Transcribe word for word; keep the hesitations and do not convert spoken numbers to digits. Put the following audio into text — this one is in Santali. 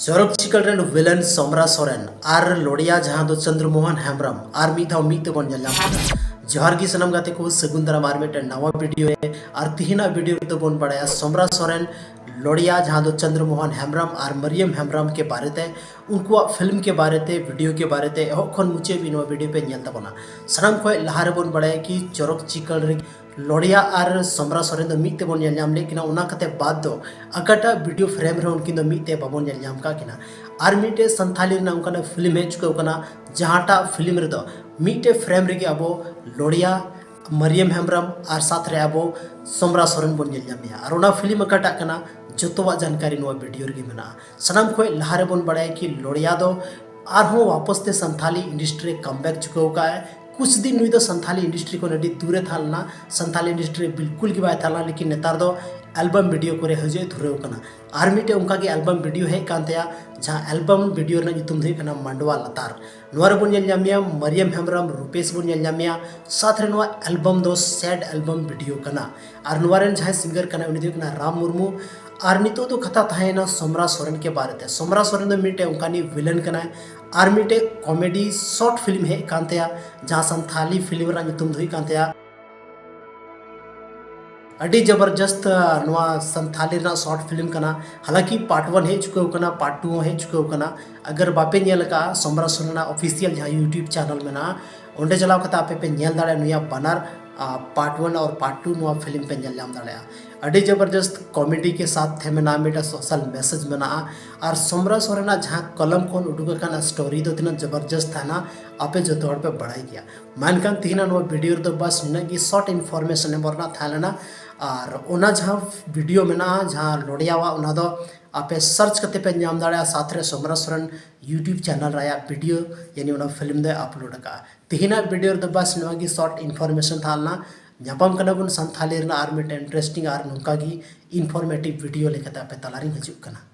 ᱪᱚᱨᱚᱠ ᱪᱤᱠᱟᱹᱲ ᱨᱮᱱ villain ᱥᱚᱢᱨᱟ ᱥᱚᱨᱮᱱ ᱟᱨ ᱞᱚᱲᱤᱭᱟ ᱡᱟᱦᱟᱸ ᱫᱚ ᱪᱚᱱᱫᱨᱚ ᱢᱳᱦᱚᱱ ᱦᱮᱢᱵᱨᱚᱢ ᱟᱨ ᱢᱤᱫ ᱫᱷᱟᱣ ᱢᱤᱫ ᱛᱮᱵᱚᱱ ᱧᱮᱞ ᱧᱟᱢ ᱠᱤᱱᱟ᱾ ᱡᱚᱦᱟᱨ ᱜᱮ ᱥᱟᱱᱟᱢ ᱜᱟᱛᱮ ᱠᱚ, ᱥᱟᱹᱜᱩᱱ ᱫᱟᱨᱟᱢ ᱟᱨ ᱢᱤᱫᱴᱮᱱ ᱱᱟᱣᱟ video ᱨᱮ᱾ ᱟᱨ ᱛᱤᱦᱤᱧᱟᱜ video ᱨᱮᱫᱚ ᱵᱚᱱ ᱵᱟᱲᱟᱭᱟ ᱥᱚᱢᱨᱟ ᱥᱚᱨᱮᱱ, ᱞᱚᱲᱤᱭᱟ ᱡᱟᱦᱟᱸ ᱫᱚ ᱪᱚᱱᱫᱨᱚ ᱢᱳᱦᱚᱱ ᱦᱮᱢᱵᱨᱚᱢ ᱟᱨ ᱢᱟᱨᱤᱭᱟᱢ ᱦᱮᱢᱵᱨᱚᱢ ᱠᱮ ᱵᱟᱨᱮ ᱛᱮ, ᱩᱱᱠᱩᱣᱟᱜ film ᱠᱮ ᱵᱟᱨᱮ ᱛᱮ, video ᱠᱮ ᱵᱟᱨᱮ ᱛᱮ ᱮᱦᱚᱵ ᱠᱷᱚᱱ ᱢᱩᱪᱟᱹᱫ ᱦᱟᱹᱵᱤᱡ ᱱᱚᱣᱟ video ᱯᱮ ᱧᱮᱞ ᱛᱟᱵᱚᱱᱟ᱾ ᱥᱟᱱᱟᱢ ᱠᱷᱚᱱ ᱞᱟᱦᱟ ᱨᱮᱵᱚᱱ ᱵᱟᱲᱟᱭᱟ ᱠᱤ ᱪᱚᱨᱚᱠ ᱪᱤᱠᱟᱹᱲ ᱨᱮ ᱞᱚᱲᱤᱭᱟ ᱟᱨ ᱥᱚᱢᱨᱟ ᱥᱚᱨᱮᱱ ᱫᱚ ᱢᱤᱫ ᱛᱮᱵᱚᱱ ᱧᱮᱞ ᱧᱟᱢ ᱞᱮᱫ ᱠᱤᱱᱟ, ᱚᱱᱟ ᱠᱟᱛᱮ ᱵᱟᱫ ᱫᱚ ᱚᱠᱟᱴᱟᱜ video frame ᱨᱮᱦᱚᱸ ᱩᱱᱠᱤᱱ ᱫᱚ ᱢᱤᱫ ᱛᱮ ᱵᱟᱵᱚᱱ ᱧᱮᱞ ᱧᱟᱢ ᱠᱟᱜ ᱠᱤᱱᱟ᱾ ᱟᱨ ᱢᱤᱫᱴᱮᱡ ᱥᱟᱱᱛᱷᱟᱞᱤ ᱨᱮᱱᱟᱜ ᱚᱱᱠᱟᱱᱟᱜ film ᱦᱮᱡ ᱪᱩᱠᱟᱹᱣ ᱠᱟᱱᱟ, ᱡᱟᱦᱟᱸᱴᱟᱜ film ᱨᱮᱫᱚ ᱢᱤᱫᱴᱮᱡ frame ᱨᱮᱜᱮ ᱟᱵᱚ ᱞᱚᱲᱤᱭᱟ, ᱢᱟᱨᱤᱭᱟᱢ ᱦᱮᱢᱵᱨᱚᱢ ᱟᱨ ᱥᱟᱛ ᱨᱮ ᱟᱵᱚ ᱥᱚᱢᱨᱟ ᱥᱚᱨᱮᱱ ᱵᱚᱱ ᱧᱮᱞ ᱧᱟᱢᱮᱭᱟ᱾ ᱟᱨ ᱚᱱᱟ film ᱚᱠᱟᱴᱟᱜ ᱠᱟᱱᱟ, ᱡᱚᱛᱚᱣᱟᱜ ᱡᱟᱱᱠᱟᱨᱤ ᱱᱚᱣᱟ video ᱨᱮᱜᱮ ᱢᱮᱱᱟᱜᱼᱟ᱾ ᱥᱟᱱᱟᱢ ᱠᱷᱚᱱ ᱞᱟᱦᱟ ᱨᱮᱵᱚᱱ ᱵᱟᱲᱟᱭᱟ ᱠᱤ ᱞᱚᱲᱤᱭᱟ ᱫᱚ ᱟᱨᱦᱚᱸ ᱣᱟᱯᱚᱥ ᱛᱮ ᱥᱟᱱᱛᱷᱟᱞᱤ industry ᱨᱮ comeback ᱪᱩᱠᱟᱹᱣ ᱠᱟᱜᱼᱟᱭ᱾ ᱠᱩᱪ ᱫᱤᱱ ᱱᱩᱭ ᱫᱚ ᱥᱟᱱᱛᱷᱟᱞᱤ industry ᱠᱷᱚᱱ ᱟᱹᱰᱤ ᱫᱩᱨ ᱮ ᱛᱟᱦᱮᱸ ᱞᱮᱱᱟ, ᱥᱟᱱᱛᱷᱟᱞᱤ industry ᱨᱮ ᱵᱤᱞᱠᱩᱞ ᱜᱮ ᱵᱟᱭ ᱛᱟᱦᱮᱸ ᱞᱮᱱᱟ, ᱞᱮᱠᱤᱱ ᱱᱮᱛᱟᱨ ᱫᱚ album video ᱠᱚᱨᱮ ᱦᱤᱡᱩᱜ ᱮ ᱫᱷᱩᱨᱟᱹᱣ ᱠᱟᱱᱟ᱾ ᱟᱨ ᱢᱤᱫᱴᱮᱡ ᱚᱱᱠᱟ ᱜᱮ album video ᱦᱮᱡ ᱠᱟᱱ ᱛᱟᱭᱟ, ᱡᱟᱦᱟᱸ album video ᱨᱮᱱᱟᱜ ᱧᱩᱛᱩᱢ ᱫᱚ ᱦᱩᱭᱩᱜ ᱠᱟᱱᱟ ᱢᱟᱱᱰᱣᱟ ᱞᱟᱛᱟᱨ᱾ ᱱᱚᱣᱟ ᱨᱮᱵᱚᱱ ᱧᱮᱞ ᱧᱟᱢᱮᱭᱟ ᱢᱟᱨᱤᱭᱟᱢ ᱦᱮᱢᱵᱨᱚᱢ, ᱨᱩᱯᱮᱥ ᱵᱚᱱ ᱧᱮᱞ ᱧᱟᱢᱮᱭᱟ, ᱥᱟᱛ ᱨᱮ ᱱᱚᱣᱟ album ᱫᱚ sad album video ᱠᱟᱱᱟ᱾ ᱟᱨ ᱱᱚᱣᱟ ᱨᱮᱱ ᱡᱟᱦᱟᱸᱭ singer ᱠᱟᱱᱟᱭ, ᱩᱱᱤ ᱫᱚ ᱦᱩᱭᱩᱜ ᱠᱟᱱᱟ ᱨᱟᱢ ᱢᱩᱨᱢᱩ᱾ ᱟᱨ ᱱᱤᱛᱚᱜ ᱫᱚ ᱠᱟᱛᱷᱟ ᱛᱟᱦᱮᱸᱭᱮᱱᱟ ᱥᱚᱢᱨᱟ ᱥᱚᱨᱮᱱ ᱠᱮ ᱵᱟᱨᱮ ᱛᱮ᱾ ᱥᱚᱢᱨᱟ ᱥᱚᱨᱮᱱ ᱫᱚ ᱢᱤᱫᱴᱮᱡ ᱚᱱᱠᱟᱱᱤᱡ villain ᱠᱟᱱᱟᱭ᱾ ᱟᱨ ᱢᱤᱫᱴᱮᱡ comedy short film ᱦᱮᱡ ᱠᱟᱱ ᱛᱟᱭᱟ, ᱡᱟᱦᱟᱸ ᱥᱟᱱᱛᱷᱟᱞᱤ film ᱨᱮᱱᱟᱜ ᱧᱩᱛᱩᱢ ᱫᱚ ᱦᱩᱭᱩᱜ ᱠᱟᱱ ᱛᱟᱭᱟ ᱟᱹᱰᱤ ᱡᱚᱵᱚᱨᱡᱚᱥᱛ, ᱱᱚᱣᱟ ᱥᱟᱱᱛᱷᱟᱞᱤ ᱨᱮᱱᱟᱜ short film ᱠᱟᱱᱟ᱾ ᱦᱟᱞᱟᱸᱠᱤ part one ᱦᱮᱡ ᱪᱩᱠᱟᱹᱣ ᱠᱟᱱᱟ, part two ᱦᱚᱸ ᱦᱮᱡ ᱪᱩᱠᱟᱹᱣ ᱠᱟᱱᱟ᱾ ᱟᱜᱟᱨ ᱵᱟᱯᱮ ᱧᱮᱞ ᱟᱠᱟᱫᱼᱟ, ᱥᱚᱢᱨᱟ ᱥᱚᱨᱮᱱᱟᱜ official ᱡᱟᱦᱟᱸ YouTube channel ᱢᱮᱱᱟᱜᱼᱟ, ᱚᱸᱰᱮ ᱪᱟᱞᱟᱣ ᱠᱟᱛᱮ ᱟᱯᱮ ᱯᱮ ᱧᱮᱞ ᱫᱟᱲᱮᱭᱟᱜᱼᱟ ᱱᱩᱭᱟᱜ ᱵᱟᱱᱟᱨ, ᱟ, part one ᱟᱨ part two ᱱᱚᱣᱟ film ᱯᱮ ᱧᱮᱞ ᱧᱟᱢ ᱫᱟᱲᱮᱭᱟᱜᱼᱟ᱾ ᱟᱹᱰᱤ ᱡᱚᱵᱚᱨᱡᱚᱥᱛ comedy ᱠᱮ ᱥᱟᱛᱷ ᱛᱮ ᱢᱮᱱᱟᱜᱼᱟ, ᱢᱤᱫᱴᱟᱝ social message ᱢᱮᱱᱟᱜᱼᱟ᱾ ᱟᱨ ᱥᱚᱢᱨᱟ ᱥᱚᱨᱮᱱᱟᱜ ᱡᱟᱦᱟᱸ ᱠᱚᱞᱚᱢ ᱠᱷᱚᱱ ᱩᱰᱩᱠ ᱟᱠᱟᱱ story ᱫᱚ ᱛᱤᱱᱟᱹᱜ ᱡᱚᱵᱚᱨᱡᱚᱥᱛ ᱛᱟᱦᱮᱱᱟ, ᱟᱯᱮ ᱡᱚᱛᱚ ᱦᱚᱲ ᱯᱮ ᱵᱟᱲᱟᱭ ᱜᱮᱭᱟ᱾ ᱢᱮᱱᱠᱷᱟᱱ ᱛᱤᱦᱤᱧᱟᱜ ᱱᱚᱣᱟ video ᱨᱮᱫᱚ ᱵᱟᱥ ᱱᱤᱱᱟᱹᱜ ᱜᱮ short information ᱮᱢᱚᱜ ᱨᱮᱱᱟᱜ ᱛᱟᱦᱮᱸ ᱞᱮᱱᱟ᱾ ᱟᱨ ᱚᱱᱟ ᱡᱟᱦᱟᱸ video ᱢᱮᱱᱟᱜᱼᱟ, ᱡᱟᱦᱟᱸ ᱞᱚᱲᱤᱭᱟᱣᱟᱜ, ᱚᱱᱟ ᱫᱚ ᱟᱯᱮ search ᱠᱟᱛᱮ ᱯᱮ ᱧᱟᱢ ᱫᱟᱲᱮᱭᱟᱜᱼᱟ᱾ ᱥᱟᱛᱷ ᱨᱮ ᱥᱚᱢᱨᱟ ᱥᱚᱨᱮᱱ YouTube channel ᱨᱮᱭᱟᱜ video, ᱭᱟᱱᱤ ᱚᱱᱟ film ᱫᱚᱭ upload ᱟᱠᱟᱫᱼᱟ᱾ ᱛᱤᱦᱤᱧᱟᱜ video ᱨᱮᱫᱚ ᱵᱟᱥ ᱱᱚᱣᱟ ᱜᱮ short information ᱛᱟᱦᱮᱸ ᱞᱮᱱᱟ᱾ ᱧᱟᱯᱟᱢ ᱠᱟᱱᱟ ᱵᱚᱱ ᱥᱟᱱᱛᱷᱟᱞᱤ ᱨᱮᱱᱟᱜ ᱟᱨ ᱢᱤᱫᱴᱮᱱ interesting ᱟᱨ ᱱᱚᱝᱠᱟ ᱜᱮ informative video ᱞᱮᱠᱟᱛᱮ ᱟᱯᱮ ᱛᱟᱞᱟᱨᱤᱧ ᱦᱤᱡᱩᱜ ᱠᱟᱱᱟ᱾